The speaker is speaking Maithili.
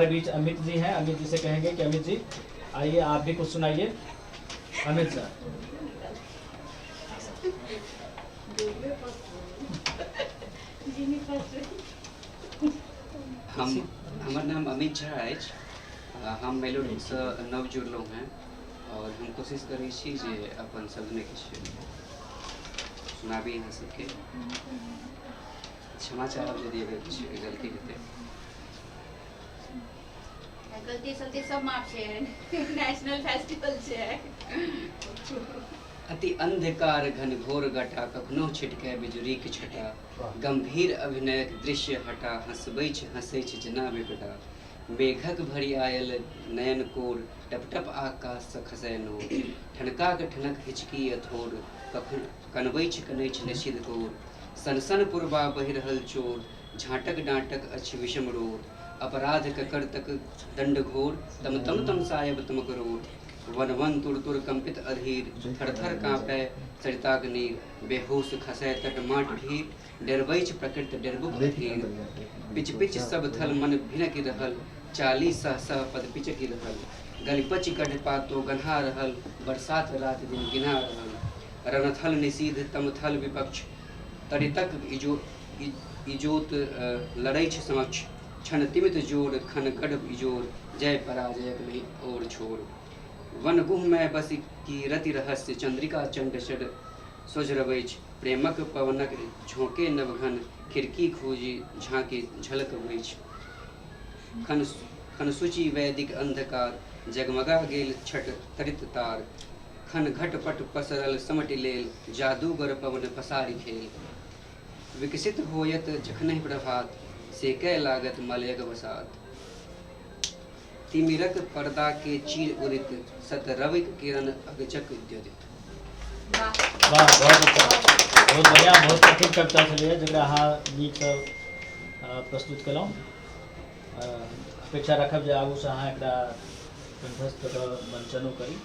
हमारे बीच अमित जी हैं। अमित जी से कहेंगे कि अमित जी आइए, आप भी कुछ सुनाइए। अमित सर। हम हमर नाम अमित झा अछि। हम मेलोडीसँ नव जुड़लहुँ हेँ और हम कोशिश करै छी जे अपन शब्दमे किछु सुनाबी अहाँ सबके। क्षमा चाहब यदि अगर किछु गलती हेतै। गलती सलती सब माफ छै, नेशनल फेस्टिवल छै। अति अंधकार घन घोर घटा, कखनो छिटकै बिजुरीक छटा, गंभीर अभिनयक दृश्य हटा, हँसबैछ हँसैछ जेना विपदा। मेघक भरि आयल नयन कोर, टप टप आकाशसँ खसय नोर, ठनकाक ठनक हिचकी अथोर, कखन कनबैछ कनैछ निषिध कोर, सन सन पुरबा बहि रहल चोर, झाँटक डाँटक अछि विषम रोर, अपराध ककर तक दण्ड घोर, तम तम तमसायब तमक रोर, वन वन तुर तुर कंपित अधीर, थर थर काँपय सरिताक नीर, बेहोश खसय तट माट ढीर, डेरबैछ प्रकृत डेरबुक अधीर, पिच पिच सब थल मन भिनकि रहल, चाली सह सह पद पिचकि रहल, गलिपचि गढ़ पातो गन्हा रहल, बरसात रात दिन गिना रहल, रणथल निषीध तमथल विपक्ष, तरितक इजोत लड़ैछ समक्ष, क्षण तिमित जोर खन गढ़ इजोर, जय पराजयक नहि और छोर। वन गुह में बसि की रति रहस्य, चंद्रिका चंड षड सोझरबैछ, प्रेमक पवनक झोंके नवघन, खिड़की खोजी झांकी झलकबैछ। खन खन सूची वैदिक अंधकार, जगमगा गेल छठ तरित तार, खन घट पट पसरल समटि लेल, जादूगर पवन पसारि खेल। विकसित होयत जखनहि प्रभात, सेकय लागत मलयक बसात। तिमिरक पर्दा के चीर उदित, सत रविक किरण अगचक द्योतित। वाह, बहुत अच्छा, बहुत बढ़िया, बहुत कठिन कविता छलैए जकरा अहाँ नीकसँ प्रस्तुत केलहुँ। अपेक्षा राखब जे आगूसँ अहाँ एकरा कंठस्थ कऽ मंचनो करी।